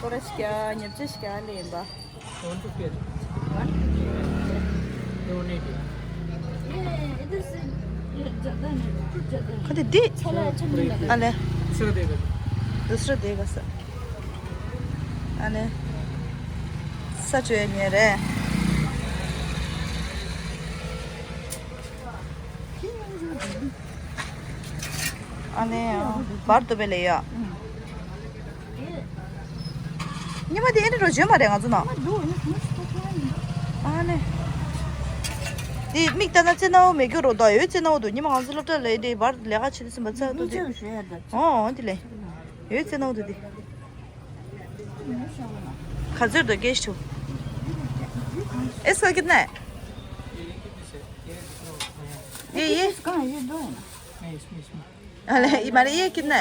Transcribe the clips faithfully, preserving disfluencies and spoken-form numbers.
ཀོ་ར་ཤ་ཉབ་ཆ་ཤ་ལེན་པ། One fifty. One eighty. ཁ་དེ་འདི། ཨ་ལེ། दूसरा देगा सर। ཨ་ལེ། ས་བཅོས་ཉེ་རེད། ཨ་ནེ། བར་དུ་བེ་ལེ་ཡ། ཉི་མ་དེ་ཨེ་འདྲ་རོ་བྱོན་མ་རེད་ང་ཚོ་ན། ཨ་ནེ། དེ་མིག་ལྟ་ན་རྩེ་ནའོ་མེད་རྒྱུ་རོ་ད་ཡོད་རྩེ་ནའོ་འདུག་ཉི་མ་ང་ཚོ་སློབ་གྲྭ་ལ་དེ་བར་ལས་ཀ་བྱེད་དུས་སུ་མ་ཚར་འདུག་དེ། ཨོ་དེ་ལས། ཡོད་རྩེ་ནའོ་འདུག་དེ། ག་ཚོད་འདུག་སྐད་ཞུ། ཨེ་སོ་གི་ནས། ये ये ये कहाँ ये दो है ना। ཨ་ལེ། ཡི་མ་རེད། ཡེ་ཀི་ན།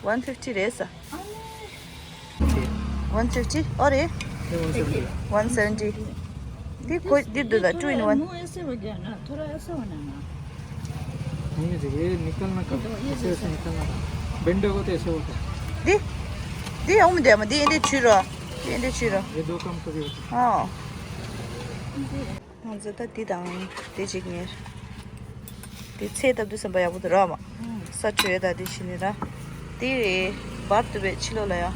One fifty རེད་ས། One fifty ཨོ་རེད། One seventy འདི་ཁོ་འདི་འདུག་ད། Two in one. मुंह ऐसे हो गया ना, थोड़ा ऐसा होना ना। नहीं जी, ये निकलना कब? ऐसे ऐसे निकलना कब? बेंड होगा तो ऐसे होता है। འདི་འདི་ཡོང་མི་འདུག་མ། འདི་འདི་བྱུས་རོ། འདི་འདི་བྱུས་རོ། ये दो काम कभी होता है। ཨོ། ང་ཚོ་ད་འདི་དང་འདི་གཅིག་ཉེར། འདི་ཚེ་སྟབས་བདེ་སེམས་པ་ཡག་པོ་འདུག་ར་མ། ས་ཆུ་ཡོད་ད་འདི་ཤི་ནི་ར། འདི་བར་དུ་བས་ཕྱི་ལོགས་ལ་ཡ།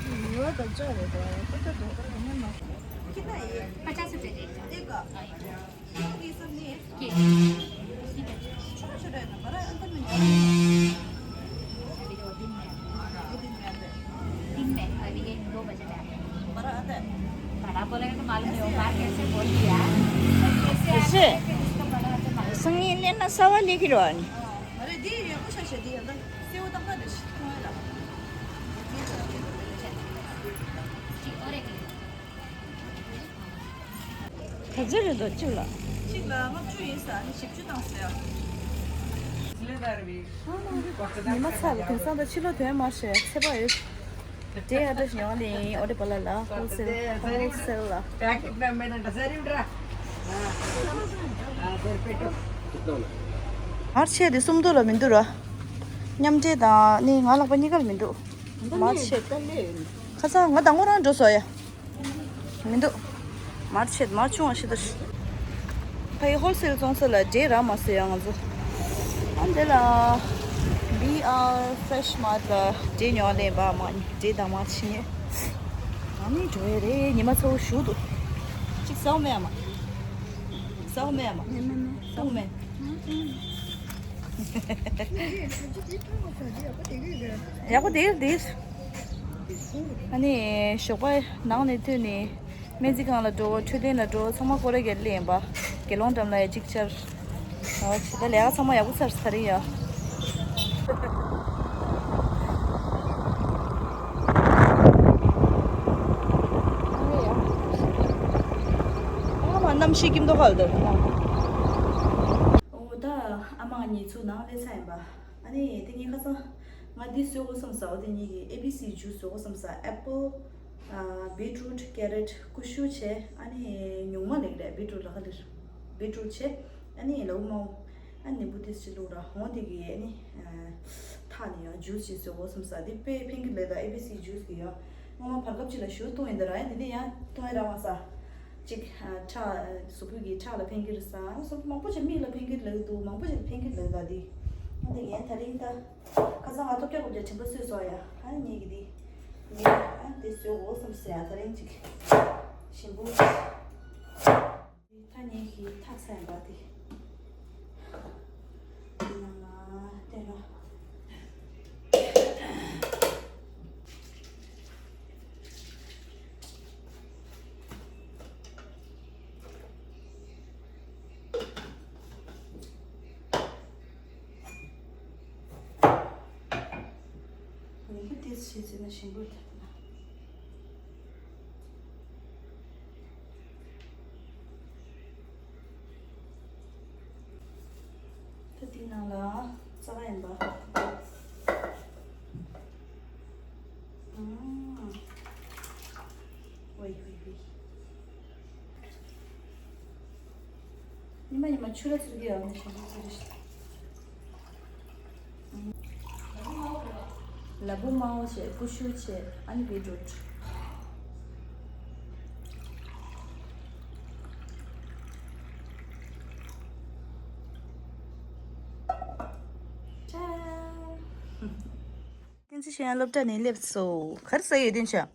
ཉི་མ་དང་ལྕགས་རེད་ད། ཁོ་ད་དོ་ཁར་ཉན་མ་སོང་། पचास रुपए दे दो। ये सब नहीं है। छोटा छोटा है ना, बड़ा अंदर में नहीं है। अभी तो दिन में। ये दिन में आता है। दिन में, अभी ये दो बजे में आता है। बड़ा आता है। बड़ा बोलेगा तो मालूम नहीं होगा, कैसे बोल दिया। कैसे? इसका बड़ा आता है मालूम। संगीन ने ना सवाल लिख लो आनी। अरे दी, ये कुछ ऐसे दी, अंदर से वो तक ना दे। जी, और एक ག་ཚོད་རེད་འདུག་གཅིག་ལ། གཅིག་ལ་ལྔ་བཅུ་ཡིན་ས། ཨ་ནི་བཞི་བཅུ་བཏང་ཟེར་ཡ། ཉི་མ་ཚ་ལ་དེང་སང་ད་ཕྱི་ལོགས་དོན་མ་ཤེས་ཚེ་པ་ཡོད། དེ་ཨ་ད་ཞི་ཡོང་ལེ་ཨོ་ཏེ་པ་ལ་ལ་ཧོལ་སེལ་ཧོལ་སེལ་ལ། མར་ཆད་དེ་སུམ་མདོ་ལ་མི་འདུག་ར། མཉམ་འབྲེལ་དང་ནི་ང་ལག་པ་གཉིས་ཀར་མི་འདུག་མར་ཆད། ཁ་སང་ང་དང་ངོ་རང་འགྲོ་སོ་ཡ། མི་འདུག་མར་ཆད་མར་ཆུང་བ་ཞིག་ཏུ། ཕ་ཡི་ཧོལ་སེལ་བཙོང་ས་ལ་འབྲས་རག་མ་སོང་ཡ་ང་ཚོ། ཨ་འདི་ལ། བི་ཨར་ཕེ་རེ་ཤི་མཱར་ལ་འབྲས་ཉོ་ལེན་པ་མ་ནི་འབྲས་དང་མར་ཕྱི་ཉལ། ཨ་ནི་འགྲོ་ཡ་རེད། ཉི་མ་ཚ་བོ་ཞུགས་འདུག་གཅིག་ཟ་བ་མེད་ཨ་མ། ཟ་བ་མེད་ཨ་མ། ཟ་བ་མེད། ཡག་པོ་དེ་དེ། ཨ་ནི་ཞོགས་པ་ནང་ནས་ཐོན་ནས་སྨན་རྩིས་ཁང་ལ་འགྲོ། འཕྲོད་བསྟེན་ལ་འགྲོ། ཚང་མ་སྐོར་ར་རྒྱག་ལེ་ཡིན་པ། དགེ་སློང་འགྲམ་ལ་ཡ་གཅིག་ཆར། ཨོ་ད་ལས་ཀ་ཚང་མ་ཡག་པོ་ཚར་ཚར་ཡ། ཨ་མ་གནམ་གཤིས་སྐྱིད་མདོག་ཁ་ལ་འདུག་ཨོ་ད་ཨ་མ་ང་གཉིས་ཚུར་ནང་སླེབས་ཚར་ཡིན་པ། ཨ་ནི་དེ་ངས་ཁ་སང་ང་འདི་བཟོ་དགོས་བསམ་ས། འོ་དེ་གཉིས་ཀྱི་ཨེ་བི་སི་ཇུས་བཟོ་དགོས་བསམ་ས། ཨེ་པལ། ཨ་བིཊ་རུཊ། ཀེ་རོཊ། ཀུ་ཤུ་བྱས། ཨ་ནི་ཉུང་མ་ལེགས་རེད། བིཊ་རུཊ་ལ་ཁ་ལིར་བིཊ་རུཊ་བྱས། ཨ་ནི་ལའུ་མའོ། ཨ་ནི་ནིམ་བུ་ཏིས་ཅི་བླུགས་ར་ཧོང་དེ་གི་ཨ་ནི་ཐག་ནི་ཡང་ཇུས་ཅིག་བཟོ་དགོས་བསམ་ས། དེ་དཔེ་ཕན་གི་ལེགས་ད། ཨེ་བི་སི་ཇུས་གི་ཡང་སྔོན་མ་བར་སྐབས་ཅིག་ལ་ཞུ་བཏུང་ཡིན་ད་ར། ཡང་དེ་ནས་ཡང་བཏུང་ཡ་རག་མ་ས། ཅིག་ཁྲག་གཟུགས་པོ་གི་ཁྲག་ལ་ཕན་གི་རེད་ས། གཟུགས་པོ་མང་པོ་ཅིག་མིག་ལ་ཕན་གི་ལེགས་འདུག་མང་པོ་ཅིག་ཕན་གི་ལེགས་ད་དེ། ཨ་དེ་ཡང་དེ་རིང་ད། ཁ་སང་ང་ཐོབ་རྒྱག་གོ་རྒྱ་ཆེན་པོ་བཟོས་སོང་ཡ། ཨ་ངེད་ཀྱི་དེ། ངེད་ཨ་དེ་བཟོས་འོ་བསམ་སོང་ཡ། ད་རིང་ཅིག་ཞིམ་པོ། ད་ངེད་ཀྱི་ཐག་ས་ཡ་འབའ་དེ། དེ་ནང་ལ་དེ་ལ། ཉིན་གུང་དེ་བྱས་ཚེ་ན་ཞིམ་པོ་ཐེབས་ན། ད་འདི་ནང་ལ་རྩ་བ་ཡིན་པ། ཨ། ཝེ་ཝེ་ཝེ། ཉི་མ་ཉི་མ་ཆུ་ར་ཚུར་གི་ཡང་ནས་ཞིམ་པོ་ཚུར་རེ། ལ་ཕུག་མའོ་བྱས། ཀུ་ཤུ་བྱས། ཨ་ནི་བི་ཊི་རུཊ། ཅ། བསྟན་འཛིན་ཆོས་དབྱངས་སློབ་གྲྭ་ནས་སླེབས་སོང་། ག་རེ་ཟ་ཡོད་བསྟན་ཆོས།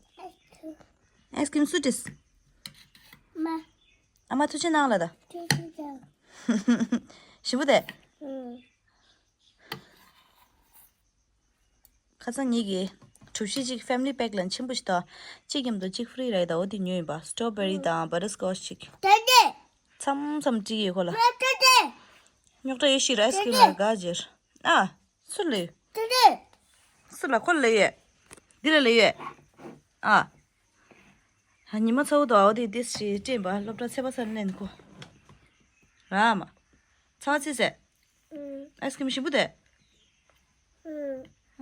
ཨའི་སི་ཀྲིམ་སུ་ཏིས། མ། ཨ་མ་ཐུགས་རྗེ་གནང་ལ་ད། ཐུགས་རྗེ་གནང་། ཞིམ་པོ་དེ། ཨུམ། ཁ་སང་ངེད་ཀྱིས་གྲུ་བཞི་གཅིག་ཕེ་མི་ལི་པེག་ལ་ཆེན་པོ་ཞིག་དང་གཅིག་མཉམ་དུ་གཅིག་ཧྥི་རི་རེད་ད། འོ་དེ་ཉོས་ཡིན་པ། སི་ཊོ་བེ་རི་དང་བ་ཊར་སི་ཀོ་ཆི་གཅིག་ད་དེ། མཚམས་མཚམས་སྤྲད་ཀྱི་ཡོད་ཁོ་ལ། ད་དེ། རྙོག་དྲ་ཡོད་ཤི་ར། ཨའི་སི་ཀྲིམ་ལ་དགའ་ཇེར། ཨ། སུ་ལ་ཡོད། ད་དེ། སུ་ལ། ཁོ་ལ་ཡོད། འདི་ལ་ལ་ཡོད། ཨ། ཧ། ཉི་མ་ཚ་བོ་དང་འོ་དེ་དེ་ཞིག་སྤྲད་པ། སློབ་གྲྭ་ཚེས་པ་སར་ལེན་ཁོ། ར་མ། ཚ་བ་ཚེས་ཟེར། ཨའི་སི་ཀྲིམ་ཞིམ་པོ་དེ།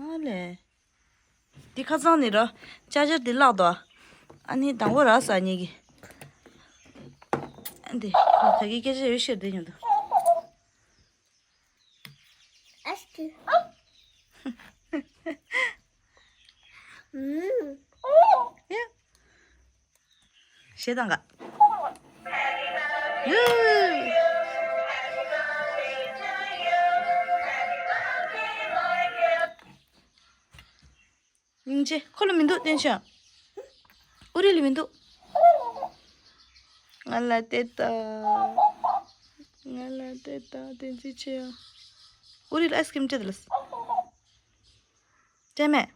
ཨ་ལེ། འདི་ཁ་སང་ནི་ར། ཅ་ཅར་འདི་བརླག་འདུག་ཨ་ནི་དང་པོ་ར་ཟ་ངེད་ཀྱིས། ཨ་འདི་ད་གི་སྐད་ཆ་ཡོད་ཤེར་དེ་ཉོ་འདུག་ཨ་ཤི། ཨུམ། ཡ། ཞེ་དང་ག་སྙིང་རྗེ། ཁོ་ལ་མི་འདུག་བསྟན་ཆོས། ཨུ་རི་ལ་མི་འདུག་ང་ལ་སྟེར་ད། ང་ལ་སྟེར་ད་བསྟན་འཛིན་ཆོས། ཨུ་རི་ལ་ཨའི་སི་ཀྲིམ་སྤྲད་ད་ལ། སྤྲད་མེད།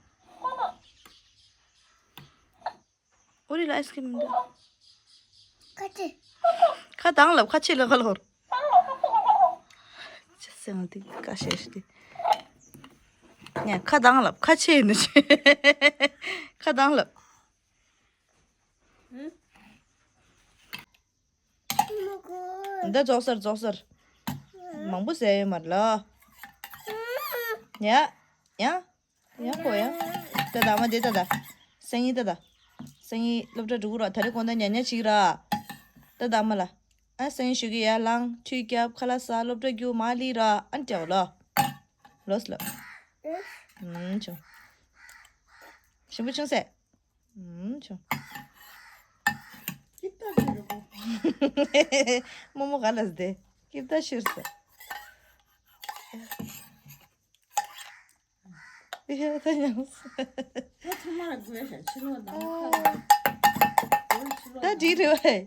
ཨོ་རི་ལ་ཨའི་སི་ཀྲིམ་མི་འདུག་ཁ་ཆེ། ཁ་གདངས་ལབ། ཁ་ཆེ་ལ་ཁ་ལོར། ཅི་ཟེར་ང་འདི་ཁ་ཤས་ཤིག་འདི། ངས་ཁ་གདངས་ལབ། ཁ་ཆེ་ནི་ཆེ། ཁ་གདངས་ལབ། འདི་རྫོགས་སར་རྫོགས་སར། མང་པོ་ཟས་ཡོད་མ་རེད་ལ། ཡ། ཡ། ཡ་ཁོ་ཡ། ཏ་ཏ་མ་དེ་ཏ་ཏ། སང་ཉིན་ཏ་ཏ། སང་ཉིན་སློབ་གྲྭ་འགྲོ་གི་རོགས། ད་རེས་དགོང་དག་ཉལ་ཉལ་བྱེད་ཀྱི་ར། ཏ་ཏ་མ་ལ། ཨ་སང་ཉིན་ཞོགས་ཀས་ཡར་ལངས། ཁྲུས་བརྒྱབ། ཁ་ལག་ཟ། སློབ་གྲྭ་རྒྱུགས། མར་སླེབས་ར། ཨ་ནི་དྲན་ལོ། ལོས་ལོ། ཨུམ་ཆུང་། ཞིམ་པོ་བྱུང་ཟེར། ཨུམ་ཆུང་། ཀིབ་ཏ་ཤུར་གོ། རྨོ་མོ་ག་ལ་སྟེ། ཀིབ་ཏ་ཤུར་ཟེར། ཨེ་ད་ཉམས་སོ། ད་ཚང་མ་ལ་དགོས་ཤག་ཕྱི་ལོགས་ནང་ཁ་ལ། ད་འགྲིག་རེད་བས།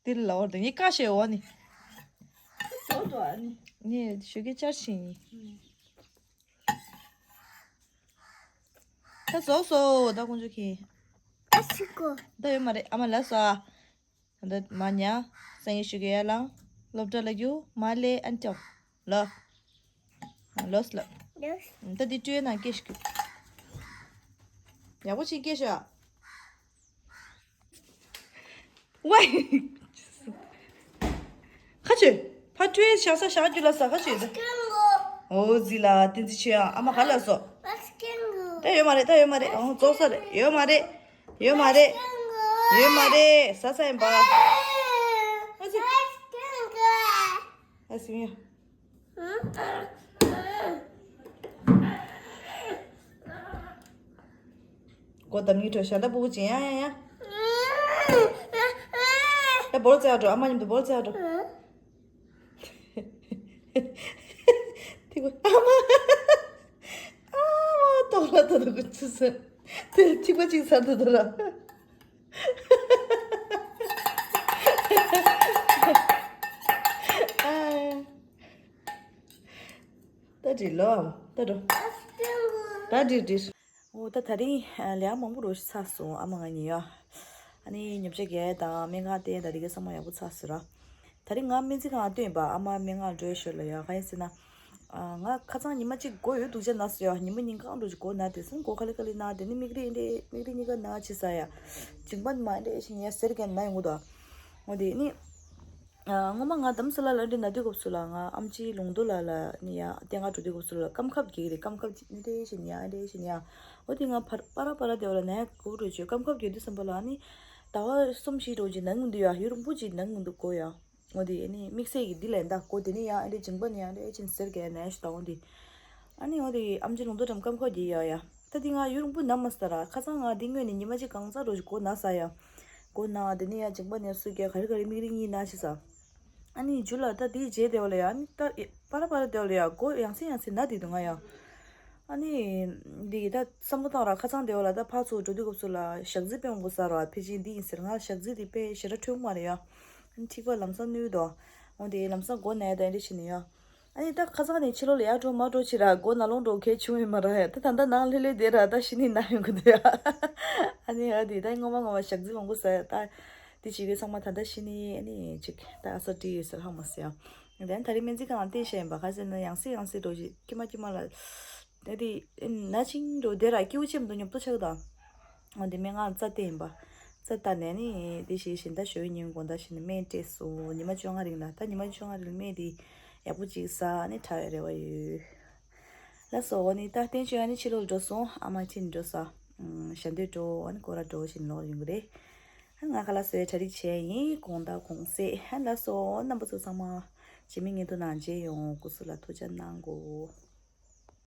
འདི་ལ་འོར་དེ་ངས་ཀ་བཤད་འོ་ནི། ཞོག་ཏུ་ཨ་ནི། ངས་ཞོགས་ཀས་བཅར་ཕྱིན་ཡིན། ད་རྫོགས་སོ་ད་ཀོང་ཇོ་ཁྱེད། ཨ་ཤི་ཀོ། ད་ཡོད་མ་རེད། ཨ་མ་ལ་སོ་ཨ། ད་མ་ཉལ། སང་ཉིན་ཞོགས་ཀས་ཡར་ལངས། སློབ་གྲྭ་ལ་རྒྱུགས། མར་སླེབས། ཨ་ནི་ལོས་ལོས་ལོས། ལོས། ད་འདི་སྤྲོད་ནང་སྐད་ཞིག་རྒྱུགས། ཡག་པོ་ཞིག་སྐད་ཤོད་ཨ། ཝའི། ཁ་ཆེ། ཕ་ཁྲོའི་ཞག་ས་ཞག་རྒྱུ་ལ་ས་ཁ་ཆེ་ད། ཨོ་ཟི་ལ་བསྟན་འཛིན་ཆོས་ཨ་མ་ག་ལ་སོ། ད་ཡོད་མ་རེད། ད་ཡོད་མ་རེད། ཨང་རྫོགས་ས་རེད། ཡོད་མ་རེད། ཡོད་མ་རེད། ཡོད་མ་རེད། ས་ས་ཡིན་པ། ཨ་ཟི། ཨ་ཟི་མིའུ། གོ་དམ་གཉིས་ཁྲོད་ཤ་ད་སྤུ་གུ་ཅན་ཡ་ཡ་ཡ། ད་བོལ་རྩེ་ཨ་འགྲོ། ཨ་མ་མཉམ་དུ་བོལ་རྩེ་ཨ་འགྲོ། ཐིག་པ་ཨ་མ། ཨ་མ་ཏོག་ལ་ཏོག་ཏོག་གི་ཆུ་སོན། དེ་ཐིག་པ་གཅིག་ཚར་དུ་དོ་ར། ཨ། ད་འགྲིག་ལོ། ད་འགྲོ། ད་འགྲིག་འགྲིག་འོ་ད་ད་རིང་ལས་ཀ་མང་པོ་རོ་ཞིག་ཚར་སོང་ཨ་མ་ང་གཉིས་ཡ། ཨ་ནི་ཉོ་ཆ་རྒྱག་དང་སྨན་ཁང་བསྟན་དང་དེ་ག་ཚང་མ་ཡག་པོ་ཚར་སོང་ར། ད་རིང་ང་སྨན་རྩིས་ཁང་བསྟན་པ་ཨ་མ་སྨན་ཁང་འགྲོ་ཞོར་ལ་ཡ་ག་ཡིན་ཟེར་ན། ང་ཁ་སང་ཉི་མ་གཅིག་མགོ་ཡོད་སྡུག་ཅག་ན་སོང་ཡ། ཉི་མ་གཉིས་གང་འགྲོ་ཅིག་མགོ་ན་དེ་སང་མགོ་ཁ་ལི་ཁ་ལི་ན་དེ་ནི་མིག་རིལ་འདྲེ་མིག་རིལ་གཉིས་ཀ་ན་ཆེ་ས་ཡ། མཇིང་པ་མ་འདྲེ་ཞིག་ཡ་ཟེར་གན་ན་ཡོང་གི་འདུག་འོ་དེ་ནི། ཨ། སྔོན་མ་ང་དྷ་རམ་ས་ལ་ལ་འདྲེ་ན་དུས་སྐབས་སུ་ལ་ང་ཨམ་ཆིའི་ལུང་མདོ་ལ་ལ་ནི་ཡ་བསྟེན་ག་འགྲོ་དུས་སྐབས་སུ་ལ་སྐམ་ཁབ་རྒྱག་གི་རེད། སྐམ་ཁབ་ནི་འདྲེ་ཞིག་ཡ་འདྲེ་ཞིག་ཡ། འོ་དེ་ང་ཕར་པ་ར་པ་ར་དེ་བ་ལ་ན་ཡ་གུག་འགྲོ་བྱོས། སྐམ་ཁབ་རྒྱག་དུས་ཙམ་པ་ལ་ནི་ཟླ་བ་གསུམ་བཞི་འགྲོ་ཅིག་ནང་མི་འདུག་ཡ། ཡུན་རིང་པོ་ཅིག་ནང་མི་འདུག་གོ་ཡ། འོ་དེ་ཨ་ནི་དམིགས་བསལ་གྱི་འདི་ལས་འདའ་གོ་དེ་ནི་ཡང་ཨ་འདྲེ་ཇིང་པ་ནི་ཡང་ཨ་འདྲེ་ཨེ་ཅིན་ཟེར་གས་ནས་ཞུ་དང་འོ་དེ། ཨ་ནི་འོ་དེ་ཨམ་ཅི་ལུང་དོ་འགྲམ་སྐམ་ཁོག་གི་ཡ་ཡ། ད་འདི་ང་ཡུ་རུང་པུ་ནམ་མ་ས་ར་ཁ་སང་ང་འདི་སྔོན་ནས་ཉི་མ་གཅིག་གང་ཚ་རོ་ཞིག་གོ་ན་ས་ཡ། གོ་ན་དེ་ནི་ཡ་ཇིང་པ་ནས་སུ་གས་ག་རེ་ག་རེ་མིག་རིང་ཡིན་ན་ཞེ་ས། ཨ་ནི་ཇུ་ལ་ད་དེའི་རྗེས་དེ་བ་ལ་ཡ་ཨ་ནི་ད་པ་ར་པ་ར་དེ་བ་ལ་ཡ་གོ་ཡང་སེ་ཡང་སེ་ན་དེ་དུ་ང་ཡ། ཨ་ནི། འདི་ད་བསམ་བློ་བཏང་ར་ཁ་སང་དེ་བ་ལ་ད་ཕར་ཚུར་འགྲོ་དུས་སྐབས་སུ་ལ་ཞག་རྩི་དཔེ་འོང་གོ་ས་ར་ཕལ་ཆེར་འདི་ཡིན་ཟེར། ང་ཞག་རྩི་འདི་དཔེ་ཞེ་དྲག་འཕྲོད་མ་རེད་ཡ། ཨ་ནི་ཐིགས་པ་ལམ་སང་ནུས་དོ། འོ་དེ་ལམ་སང་སྒོ་ནས་ད་འདི་བྱས་ནས་ཡ། ཨ་ནི་ད་ཁ་སང་ནས་ཕྱི་ལོགས་ལ་ཡར་འགྲོ་མར་འགྲོ་བྱེད་ར་སྒོ་ནང་ལོགས་འགྲོ་གལ་བྱུང་ཡོད་མ་རེད། ད་ད་ལྟ་ནང་ལྷོད་ལྷོད་བསྡད་ར་ད་ཤི་ནི་ན་ཡོང་གི་འདུག་ཡ། ཨ་ནི་ཡ་དེ་ད་སྔོན་མ་སྔོན་མ་ཞག་རྩི་འོང་གོ་ས་ཡ་ད། དེ་བྱེད་དུས་ཚང་མ་ད་ལྟ་ཤི་ནི་ཨ་ནི་ཅིག་ད་ཨ་ས་བྲིས་ཡོད་ཟེར་ཧ་མ་སེ་ཡ། དེ་ནས་ད་རེས་སྨན་རྩིས་ཁང་ལ་བསྟན་བཤད་ཡིན་པ་ག་ཟེར་ན་ཡང་སེ་ཡང་སེ་འགྲོ་ཞིག་ཀྱི་མ་ཀྱི་མ་ལ། ད་དེ་ན་ཅིང་འགྲོ་དེ་ར་སྐྱིད་པོ་ཆེ་མི་འདུག་ཉོབ་ཏོ་ཆགས་དང་། འོ་དེ་སྨན་ཁང་རྩ་བལྟས་ཡིན་པ། རྩ་བལྟས་ནས་ནི་དེ་ཞིག་བཞིན་ད་ཞོ་ཉིན་དགོང་ད་བཞིན་སྨན་སྤྲད་སོང་ཉི་མ་བཅོ་ལྔ་རིང་ལ་ད་ཉི་མ་བཅོ་ལྔ་རིང་སྨན་དེ་ཡག་པོ་ཅིག་ཟ་ནི་ཁྲག་ཡོད་རེ་བ་ཡོད། ལགས་སོ་འོ་ནི་ད་བསྟན་བཅོས་ཨ་ནི་ཕྱི་ལོགས་འགྲོ་སོང་ཨ་མ་ཁྲིད་འགྲོ་ས། ཞལ་འདོན་འགྲོ་ཨ་ནི་སྐོར་ར་འགྲོ་བཞིན་ལོག་ཡོང་གི་རེད། ང་ཁ་ལག་བཟོས་གྲ་སྒྲིག་བྱས་ཡིན་དགོང་དག་གུང་སེང་ལགས་སོ་རྣམ་པ་ཚོ་ཚང་མ། རྗེས་མའི་བརྙན་ཐུང་ནང་མཇལ་ཡོང་སྐུ་གཟུགས་ལ་ཐུགས་ཅག་གནང་གོ།